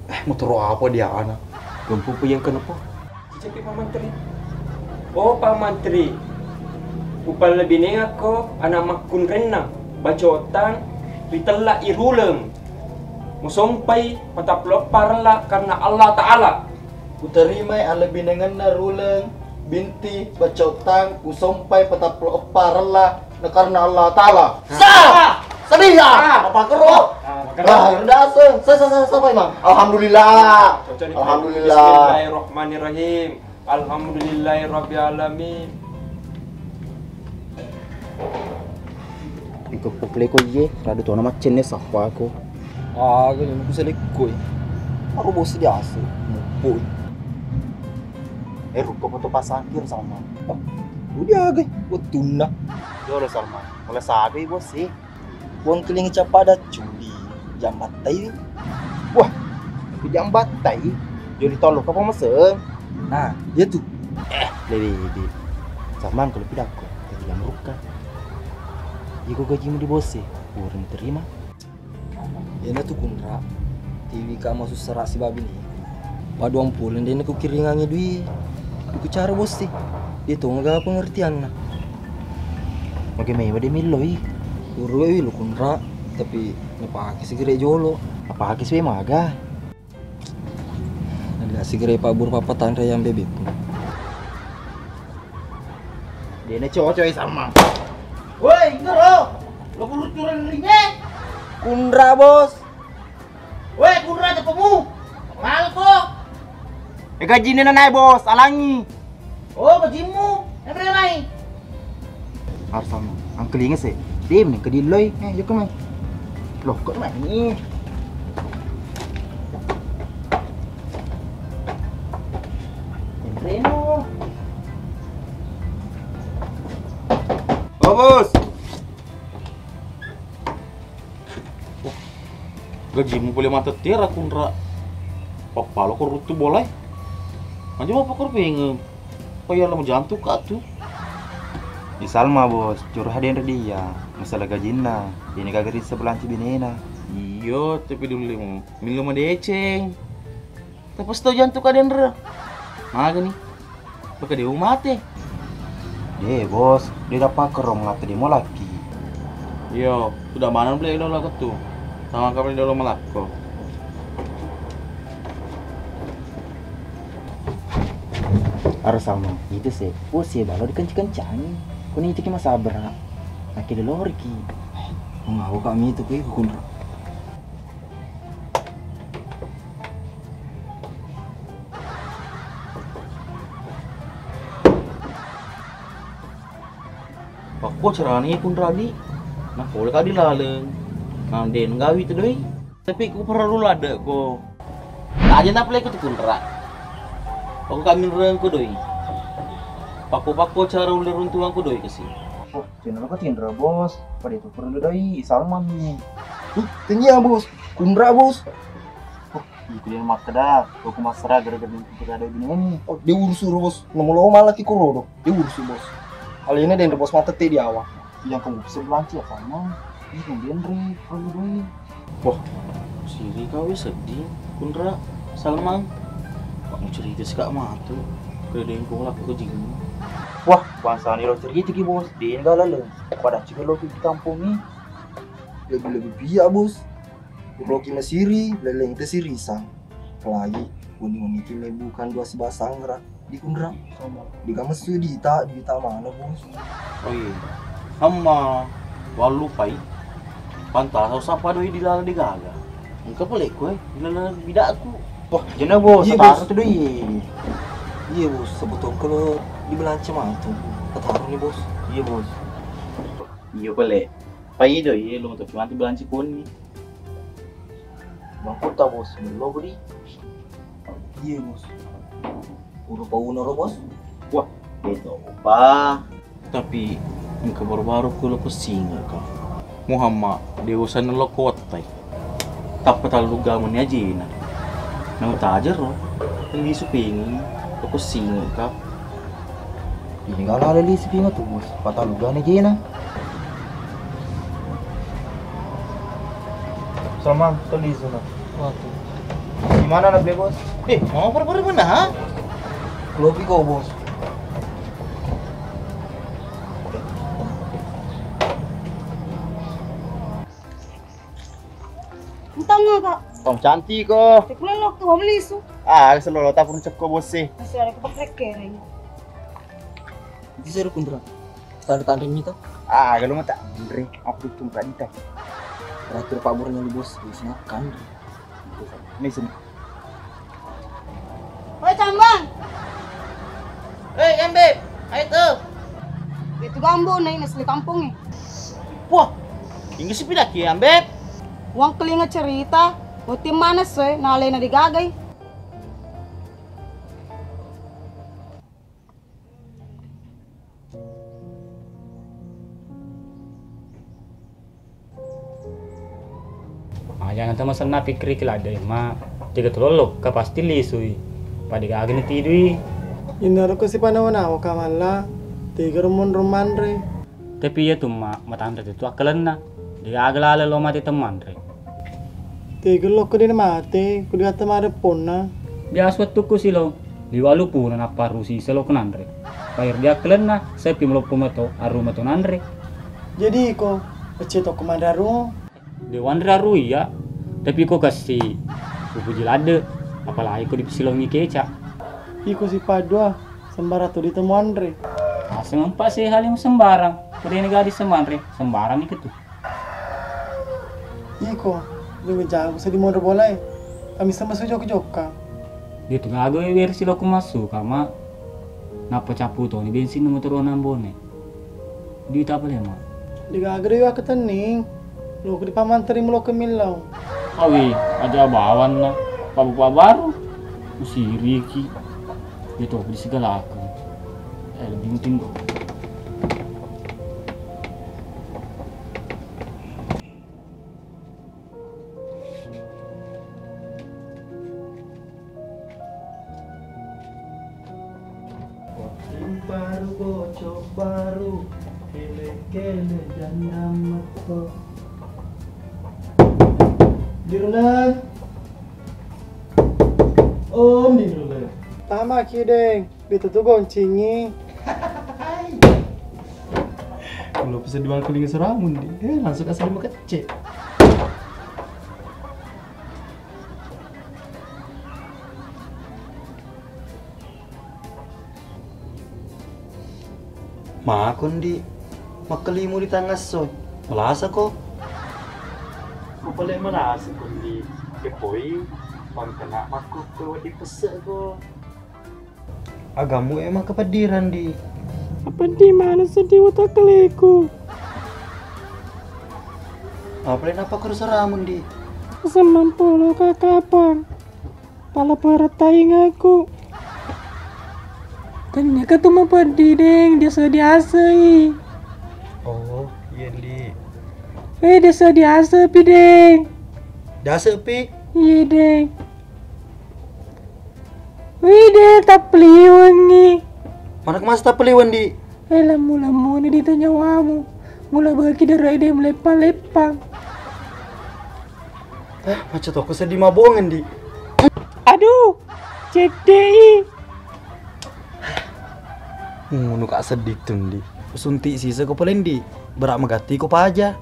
Eh, motor apa dia ana? Gempu yang kenapa? Cicepi Pak Mantri. Oh Pak Mantri, upallebinengakko ana makkunrenna bacotang ritella iruleng. Musompai patappulo eppa rella karena Allah Ta'ala. Uterimai alebinengenna ruleng binti bacotang usompai patappulo eppa rella na karena Allah Ta'ala. Sah! Sedih ya? Apa kero? Ah, kero. Ah, dasar. Sa, sa, sa, sa, Pak Imam. Alhamdulillah. Cocok nih. Alhamdulillah. Bismillahirrahmanirrahim. Alhamdulillahirabbil alamin. Iko pukle ko iye, radu tona maccenne sappa ko. Aga ni muku selekko e. Aro bos diasu, mupo. Eh, rukko foto pasangkir sama. Oh, udah aga wettunna. Jolo sama. Mulai sabe bos sih. Wong keling capada culi jambattai. Wah, tapi jambattai. Joli tolo kapa meseng? Nah, iya tuh. Eh, lebih lebih. Samang kalau pidakko, tapi jamrukka. Iko gajimu di bose, kurang terima. Ena tu kunra, tiwi ka masusara sibabi ni. Paduang puleng dena kukiringangi dui. Iku cara bos sih. Dia tu nggak pengertianna. Bagaimana dia miloi? Urue wi lu kunra, tapi napake sigere jolo. Napake sue maga. Ada sigere pabur papa tanre yang bebekku. Dia na cocok sama. Woi, ngero. Lo buru curang ringe. Kunra bos. Mu, malko. Eh, gajinna nanae, Bos, alangi. Oh, gajimmu. Enre mai. Harus sama. Angkelinga se. Dim, nih kediloi. Eh, yuk mai. Loh, kok mai? Enreno. Oh, Bos. Wah, gajimu pole matettera kunra. Pappalo ko ruttu bolae. Manja mapakor pengeng. Payalla majantu ka tu. Di Salma, Bos, curhat denre dia. Masalah gajinna. Ini kagak ri sebelah binena. Iyo, tapi dulu mu. Millo madeceng. Tappa sito jantu ka denre. Magani. Pake dewa mate. De, Bos, de dapat kerong ngata de molaki. Iyo, sudah mana beli dolo ketu. Sama kami dolo melakko. Aro sama, itu se, Bos se balo dikenci-kencani. Kuni itu ki masabra. Naki deloriki. Mengawa kami itu kui kunra. Pakko carani kunradi, napole ka di laleng. Nang de gawi tu doi. Tapi ku perlu ladde ko. Aja napole ku tu kunra. Aku kamin reng ku doi. Pakko-pakko cara ulle runtuang ku doi kasi. Wah, channel apa Tindra, Bos? Pada itu perlu doi, Salma mi. Huh, tinggi ya, Bos. Kunra, Bos. Itu yang makkeda, aku masra gara-gara itu ada bini ini. Oh, dia urus urus, Bos. Nomor lo malah ki korodo. Dia urus, Bos. Alena den, Bos, mata te di awak. Yang kamu bisa belanja apa, Mang? Ini kan denre, perlu doi. Wah, siri kau ya sedih, kunra, Salmang. Kamu cerita sih kak matu. Kau ada yang kau laku ke jingmu. Wah, bangsa ni lo cerita ki, Bos. Dia enggak lalu. Pada juga lo di kampung ni. Lebih-lebih biak, Bos. Roki masiri, leleng te sirisa. Apalagi uni-uni ki bukan dua sebasang ra di kunra. Diga messu dita, dita mana, Bos? Oh iya. Amma wallupai. Panta sapa doi di lala degaga. Engka pale koe di lala bidakku. Wah, jena, Bos, iya, Bos. Taruh tu doi. Iya, Bos, sebetulnya kalau di belanja matu. Taruh nih, Bos. Iya, Bos. Iya pale. Pai doi, lu untuk nanti belanja koni. Bangkutta, Bos, mello budi. Iya, Bos. Udah pauna ro, Bos. Wah, itu apa? Tapi engka baru-baru ku lo singa ka. Muhammad, dewasa nello kottai. Tappa tallu gamani ajena. Nau tajero, lisu pingin, lo singa ka. Ini gala lali sipinga tu, Bos. Patalu gane jena. Salmang, to lisu na. Waduh. Di mana na beli, Bos? Eh, mau perlu mana? Lobi kau, Bos. Entang apa? Tong cantik ko. Cek lelok tu, mau lisu. Ah, selalu tak pun cek ko, Bos, sih. Masih ada kepak kereng. Bisa ada kuntra. Tanda-tanda ini tuh. Ah, kalau mata Andre, aku tuh tadi teh. Terakhir Pak Burnya di, Bos, di sini kan. Ini sini. Oi, Cambang. Hei, Embeb, ayo tuh. Itu gambu nih, asli kampung nih. Wah, ini si pidaki, Embeb. Uang kelinga cerita, boti mana sih, nalena digagai. Ajana tamasenna pikkiriki ladde, ma tega tulollo ka pasti lisui. Pada gaga na tidui. Innaro ko sipanawa-nawa ka malla, tega rumun-rumanre. Tapi iya tu ma matanre tu akkalenna. Degaga laleng lo mate temmanre. Tega lokko dena mate, ku digatta mare ponna. Biasa wettukku silo, liwa lupuna nappa rusi selo kenanre. Bayar diakkalenna, sepi meloppo mato, arru mato nanre. Jadi iko, pecce tokko manre arru? Dewanre arru iya, tapi ko kessi, upuji ladde, apalagi ko dipisilongi keca. Iko sipadua, sembarang tu ditemu anre. Aseng empat sih halim sembarang, kudene gadi semanre, sembarang ni ketu. Iko, lu jago sedih mau bola e. Ami sama su jokka-jokka. Dia tu gaga we versi lo ku massu kama. Nappa cappu toni bensin nomor telu enam bone. Duita pale ma. Degaga de waketenning. Lo ku dipamanteri mulo ke millau. Awi, aja bawanna. Pabu baru. Usiriki. Dia tu di segalakan. Eh, lebih penting kok. Baru bocok baru, kele-kele janda metto. Diruna. Om Diruna. Tama ki, Deng. Itu tu goncingi. Kalau pesan dua kali ngeseramun di, eh, langsung kasih lima kecil. Makon di makkelimu di tangasso, melasa ko. Ko pale melasa ko di kepoi, pangkena makkukku di pese ko. Agamu e makkapeddirang di. Apa di mana seddi utakaleku? Apa le nappa kuru saramun di? Semmeng polo kakapang. Pala perataingaku. Tanya ka tu mapeddi, Deng, dia seddi asei. Oh, iya di. Eh, dia seddi asepi, Deng. Dia asepi? Iya, Deng. Wide, tappeliwengngi. Mana ku masa tappeliweng di? Eh, lemmu-lemmuni di tu nyawamu. Mula bagi derai de meleppang-leppang. Eh, macca toko seddi mabongen di. Aduh, ceddei. Ngunu ka seddi tundi. Sunti sisa ko palendi. Berak magatti ko paja.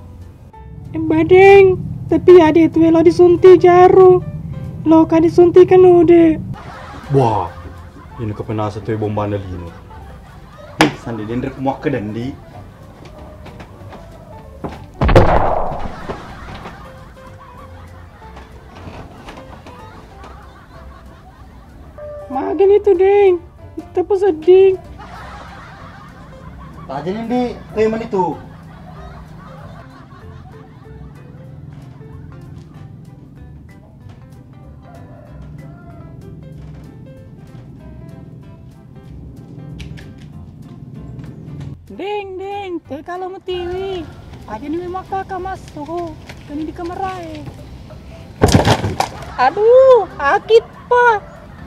Badeng, tapi ade tu elo disunti jaru. Loka disunti kanude. Wah, ini kepenasa tu bombana lino. Sandi denre kumuak ke dandi. Magani tu, Deng. Tapi sedih. Tajani, Ndi. Kayu mani tu. Deng, deng, te kalau metiwi. Aja ni memang kakak masuk. Kani di kamar ae. Aduh, akit, Pak.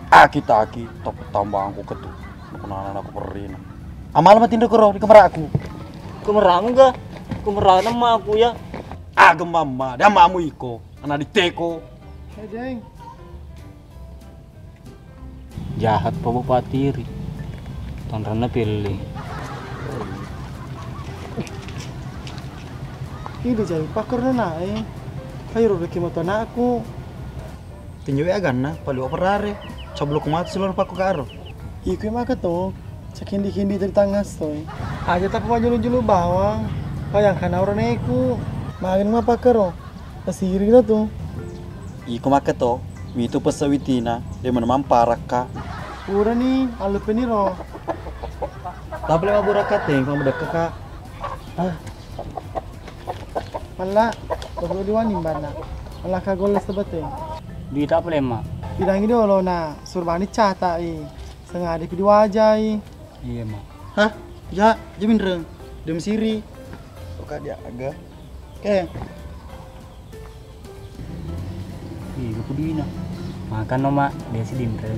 Akit, akit, tapi tambang aku ketu. Aku nana aku perina. Amal mati ndek koro di kamar aku. Kamar aku enggak? Kamar nama aku ya. Ah, gemama, dia mamu iko. Anak diteko. Eh, Deng. Jahat pa Bupati ri. Tonronna pelle. Idi jai pakkorna nae. Kairo reki moto anakku. Tinjo we aganna, paliwa perare. Coblok matu silor pakko karo. Iko maka to, cakindi-kindi tadi tangas to. Aja tapi majulu-julu bawang. Payang kana ora neku. Magen ma pakkaro. Tasirina tu. Iko makketo, mitu pesse witina, de menemang parakka. Purani, allepeni ro. Tapi lima burakka teng, kamu dekke ka. Ah. Malla, perlu diwani banna. Malla ka golla sebete. Duit apa lema? Bidangi dolo na, surbani cata i. Sengade pi diwajai. Iya, Ma. Hah? Ja, jaminreng. Dem siri. Oka dia aga. Oke. Ih, gak peduli na. Makan no, Mak. Dia si dinre.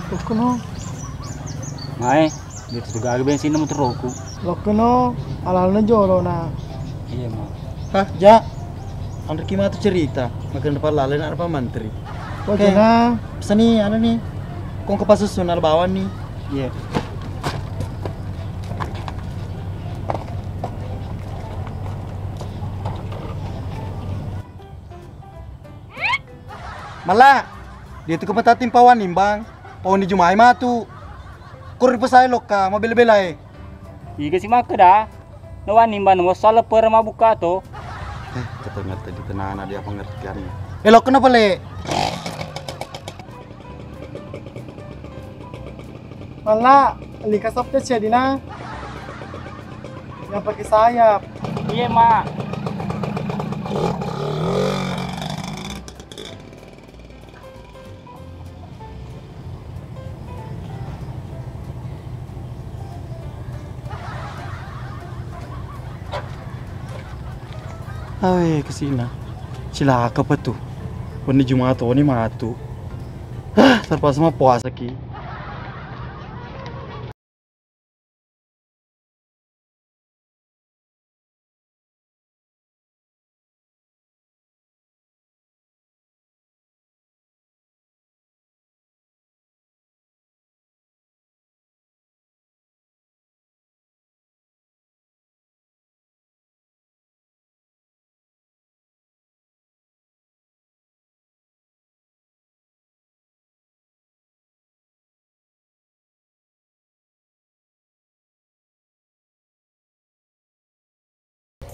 Lokkono. Mae, dia tu gaga bensin no motorku. Lokkono, alalna jolo na. Iya, Mak. Hah, ja. Anreki matu cerita. Makan depan lalai nak depan mantri. Oke. Jana. Pesan ni, anu ni. Kong ke pasusun, ada bawang ni. Iya. Mala, dia tu kepetating pawan nimbang, pawan dijumai matu. Kur pesai lokka, mabela-bela e. Iga si makkeda, nawan nimbang nawa sala pera mabukka to. Eh, kata ngerti di tenana dia pengertiannya. Eh, lokka na pale. Malla, lika sop tu cedina. Yang pakai sayap. Iya, Mak. Awe, kesina. Cilaka pa tu. Wenni Jumat toni matu. Ah, terpaksa mappuasa ki.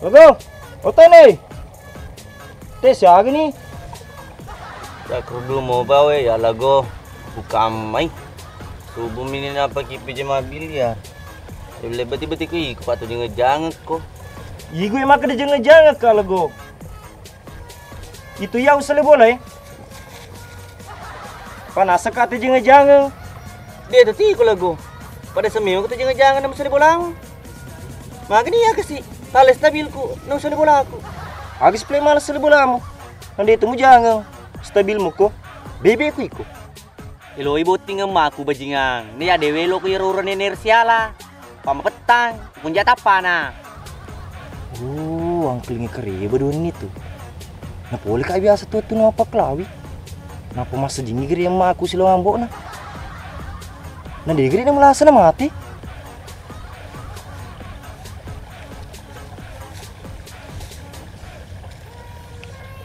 Lago, otone. Te siaga ni? Ya kerudung mau bawa ya lago. Buka mai. Subuh mini napa kipi jema biliar. Lebih beti-beti ku iku patu jengejangek ko. Iku emang kada jengejangek ka lago. Itu iya usale bola e. Panasaka te jangeng-jangeng. De tatiku lago. Pada semeo ko te jangeng-jangeng na musale bolamu. Magani iya kasi. Tale stabilku na musale bolaku. Agus play males sale bolamu. Nande temu jangeng. Stabilmu ko. Bebeku iko. Eloi botting emmaku bajingang. Ni ya dewe lo ko iro urane ner siala. Pamapettang, punja tappana. Oh, angkelingi kareba donni tu. Na pole ka biasa tu tu napa kelawi. Napa massedingi geri emmaku silo ambokna. Na degeri na melasa na mati.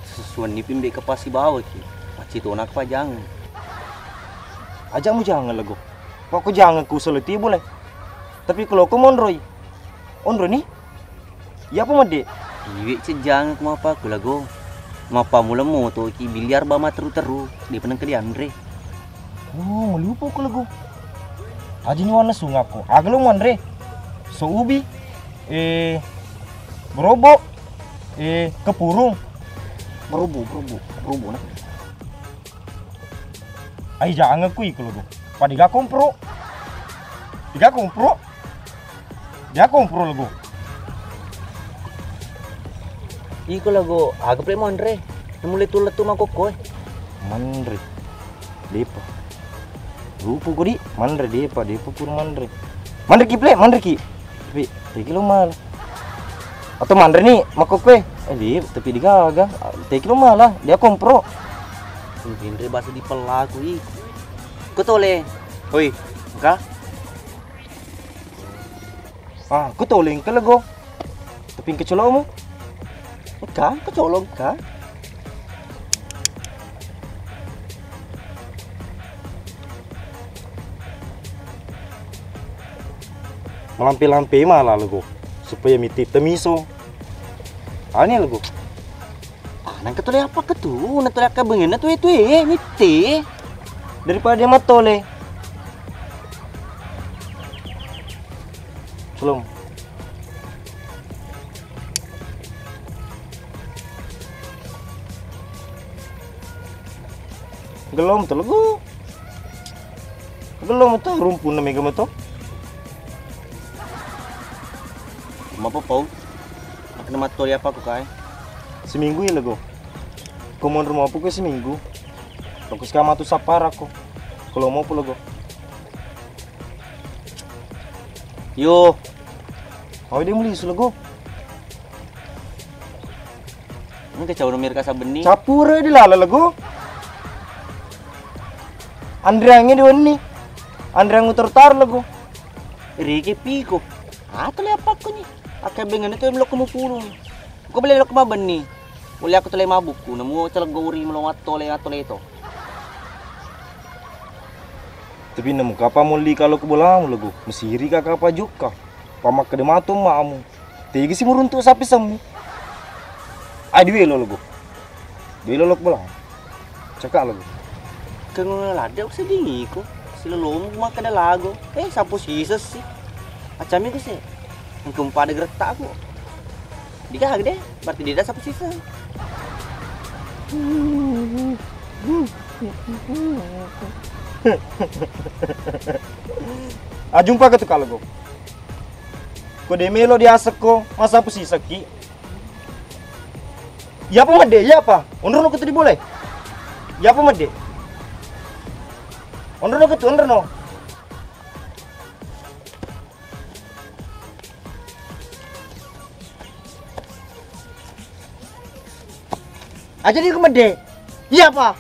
Sesuan ni pimbe kapasi bawa ki. Macci tona kepajang. Aja mu jangan lago. Kok ku jangan ku solo tibu le. Tapi kalau ko monroi. Onro ni. Iya apa made? Iwe cejang ku mapa ku lago. Mapa mula moto ki biliar ba materu-teru. Dia peneng ke dianre. Oh, malupo ku lago. Aja ni warna sungako. Aga lo manre. So ubi. Eh, berobo. Eh, kepurung. Berobo, berobo, berobo na. Ai jangan kui kalau tu. Pada ga kompro. Tiga kompro. Dia kompro lagu. Iko lagu aga pre monre. Mulai tulet tu mangkok koi. Manre. Depa. Lupa kodi manre depa, depa pur manre. Manre ki ple, manre ki. Tapi teki lo mal. Atau manre ni makokkoe. Eh, di, tapi digaga. Teki lo mala, dia kompro. Pinre bahasa di pelaku i. Ko tole. Hoi, engka? Ah, ko tole engka lago. Tapi engka colomu. Engka, engka colo engka. Malampe-lampe mala lago supaya miti temiso. Ani lago. Ah, nang ketole apa ketu? Nang tole akka bengenna tue-tue, miti. Daripada dia matole. Belum. Gelom tu lagu. Gelom tu rumpu na mega mato. Mapa pau? Makna matto ya apa ku kai? Seminggu ya lagu. Komon rumah apa ku seminggu. Fokus kama tu sapar aku. Kalau mau pu lagu. Yo. Awe dia muli su lagu. Engka cau nomir kasa benni. Capure di lala lagu. Andriange di wenni. Andriang utar-utar lagu. Riki piko. Atau le apa ko ni? Akabengane tu melok kamu pulung. Ko bele lok mabenni. Uli aku tole mabukku nemu telegori melo mattole atole to. Tapi nemu kapa molli kalau ku bolamu lagu. Mesiri ka kapa jukka. Pamakkeda mato mamu. Tegi si muruntuk sapi semmi. Ai duwe lo lagu. Duwe lo lok bola. Cakak lagu. Kengo ladde sedingi ko. Silolomu makkeda lago. Eh, sapu siseng si. Accammi ku se. Engka umpada gerettaku. Digaga de, berarti de sapu siseng. Ajumpa ke tu kalago. Ko de melo diasekko, massapu sisengki. Iyapa medde, iyapa? Onrono ko tu di bola e. Iyapa medde? Onrono ko tu, onrono. Aja di ko medde. Iyapa?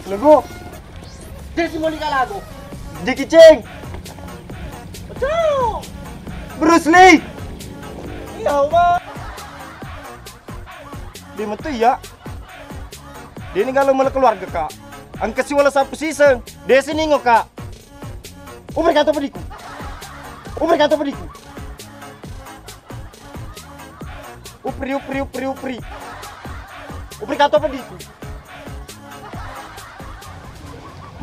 Lago. De si moni ka lago. Jackie Chan. Ciao. Bruce Lee. Iya, Uma. De metu iya. De ni galau mala keluarga ka. Engka siwala sapu siseng. De si ningo ka. Upri kato pediku. Upri kato pediku. Upri, upri, upri, upri. Upri kato pediku.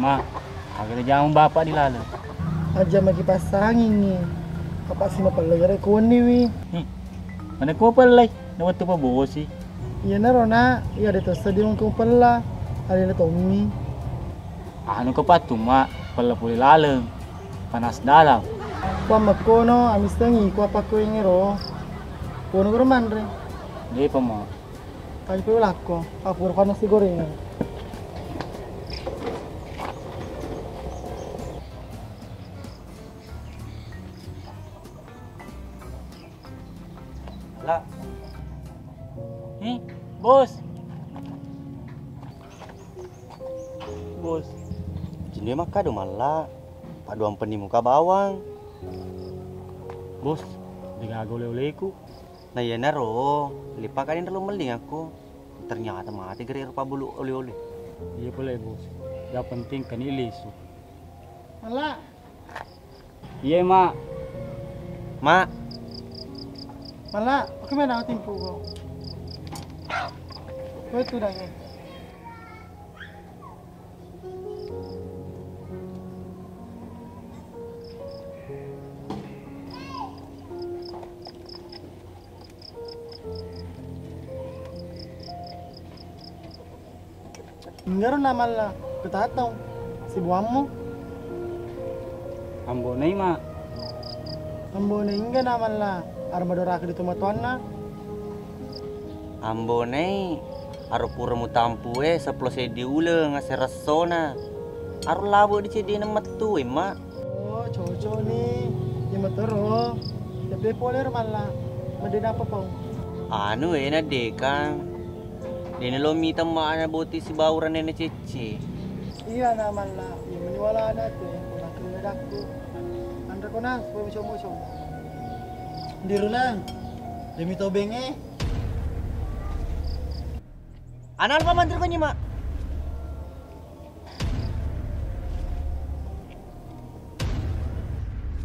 Ma, aga jamu bapak di laleng. Aja maki passangingi. Bapak si mapelle gare kuwenni wi. Hmm. Mana ko pellai? Na wettu pa bosi. Iya naro na, iya de tossa di wong ko pella. Alena tommi. Anu ko pattu ma, pella pole laleng. Panas dalam. Kuammekkono, amisengi, kuappakko engero. Kuono goro manre. Depa ma. Tapi pura lakko, apa pura panas digoreng. La. Eh, bos. Bos. Cinde makkado malla. Paduang penni muka bawang. Bos, degaga ole-oleku. Na iyanaro, lipa kadin lo melling aku. Ternyata mate gere rupa bulu ole-ole. Iya pole, bos. Yang penting kani lisu. Malla. Iye, Mak. Mak. Malla, oke mena timpu ko. Ko itu dange. Inggaro namalla ketatau sibuammu. Ambonai, Mak. Ambonai ingga namalla armadoraka di tomatoanna. Ambonai aro pura mutampu e seppulo seddi uleng aseressona. Aro labo di ceddi nemmettu e, Mak. Oh, cocok ni. Iya matoro. Tapi pole ro malla. Madde dapa pau. Anu e na dekang. Dene lo mita ma'na boti sibawa uranne na cecce. Iya na malla. Iya meniwala na te. Pura kena dakku. Anre kona supaya mucom-mucom. Dirunang. Demi tobenge. Ana alpa mantri konyi, Mak.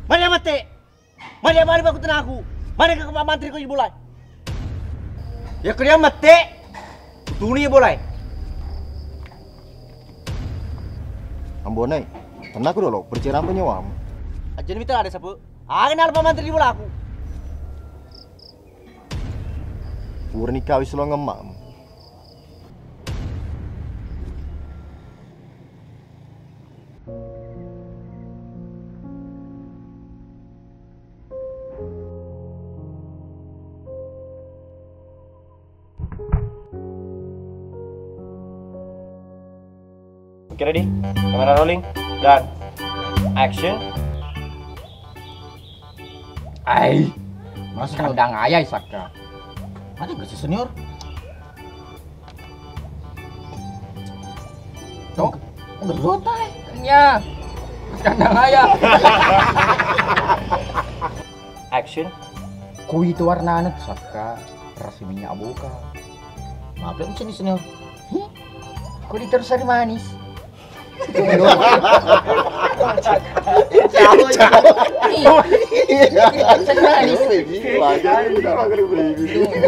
Mari mate. Mari bali baku tenaku. Mari ke mantri konyi bolai. Ya kerja mate. Tuni bolai. Ambonai, tennaku dolo, percaya apa nyawamu? Aja mita ada sapu. Aga na alpa mantri di bolaku. Purani kawis lo ngemmam. Oke, ready? Kamera rolling dan action. Ai, masih kandang ayah Saka. Ada gak sih senior? Cok, udah zotai. Ya, kandang ayah. Action. Kui itu warnanya Saka, rasa minyak boka. Maaf ya, senior. Kok diterus hari manis? Doi,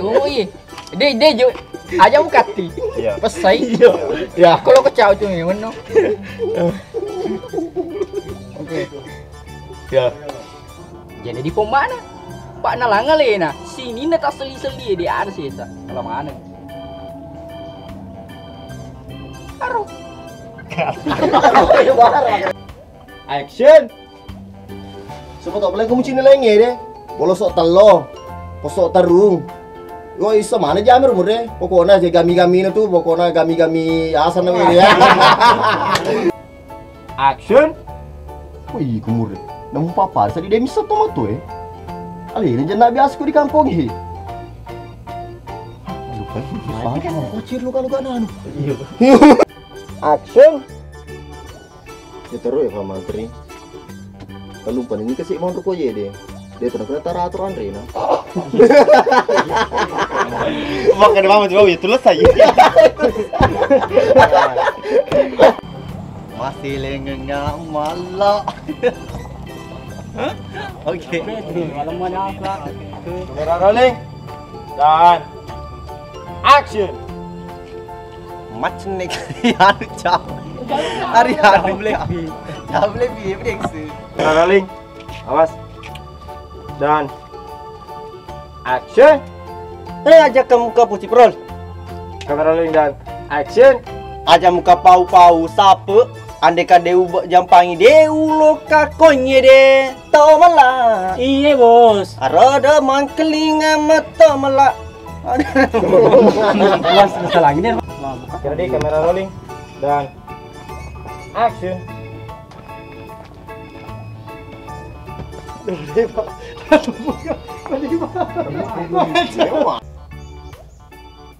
doi. Deh, deh, Jo. Aja mukatti. Iya. Pessai. Iya. Ya, kalau kecau tu memang no. Oke. Ya. Jadi di pom mana? Pak nalang alena, sininna tasselli-selli de ada sesa. Kalau mana? Aro. Action. Siapa tau pale ko mucini laingnge de. Bolosok tello. Posok terung. Lo iso mana jamir mure. Pokoknya je gami-gami na tu, pokoknya gami-gami asana we ya. Action. Wih, kumur. Namu papa, tadi dia misal tomat tu eh. Ale, ini jangan biasa ku di kampung eh. Lupa, lupa. Kucir lu kalau gak nanu. Action. Ya terus ya Pak Mantri. Kalau lupa ini kasih mau rokok ya deh. Dia terus kena taratur Andre nah. Makan mama coba ya tulus aja. Masih lengenya malah. Oke. Kamera rolling. Dan action. Macnek. Anu, Cak. Ari anu, Cak. Jable bi, Brengs. Kamera rolling. Awas. Dan action. Eh, aja kamu ke Puci Prol. Kamera rolling dan action. Aja muka pau-pau sape, ande ka deu jampangi deu loka konye de. To mala. Iye, Bos. Arodo mangkelinga mato mala. Bos, salah ini. Jadi kamera rolling dan action.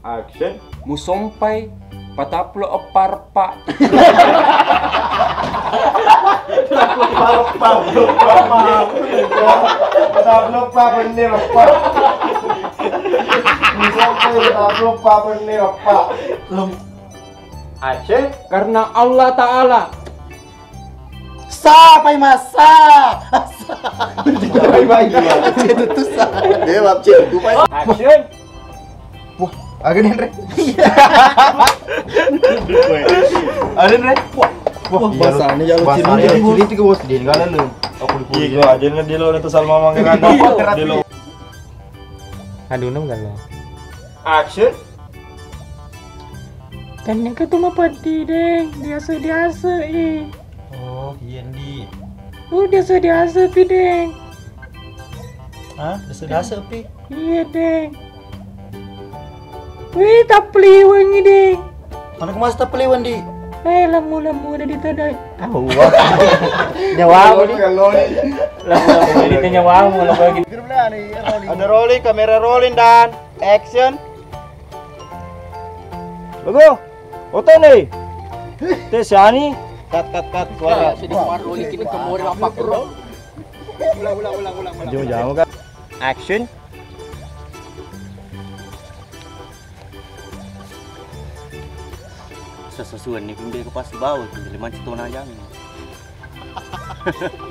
Action. Musompai pataplo eppa reppa. Pataplo eppa benne reppa. Musompai pataplo eppa benne reppa. Action. Karena Allah Ta'ala. Sapai masa. Sapai masa. Itu tuh sa. Dia bab cek tuh, Pak. Action. Wah, agak nih, Re. Ada, Re. Wah, wah, iya, bahasanya ya, lo bahasanya ciri-ciri. Ciri-ciri juga, Bos. Dia enggak ada, lo. Aku di. Iya, gua aja nih, dia lo itu Salma Mangga kan. Iya. Dia lo. Aduh, nem galau. Action. Kan yang ketemu pedih, Deng. Biasa-biasa, eh. Oh, iya, Ndi. Udah sedih asepi, Deng. Hah? Udah sedih asepi? Iya, Deng. Wih, tapliwangi, Deng. Mana kemasa tapliwan, Di? Eh, lemu-lemu udah ditodai. Ah, wah. Nyawamu, Di. Lemu-lemu udah nyawamu, lemu lagi. Ada rolling, kamera rolling, dan action. Bagus. Oto nih. Teh siani. Cut, cut, cut. Suara. Sedih banget, Roli, kini kemuri apa, Bro? Ulang, ulang, ulang, ulang, ulang. Jauh-jauh kan. Action. Sesusuan nih, pindah ke pas bawah, pindah lima cetona jam.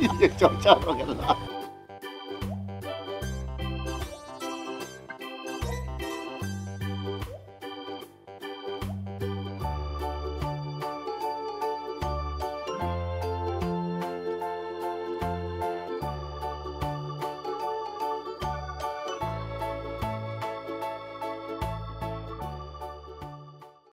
Iya, cocok banget lah.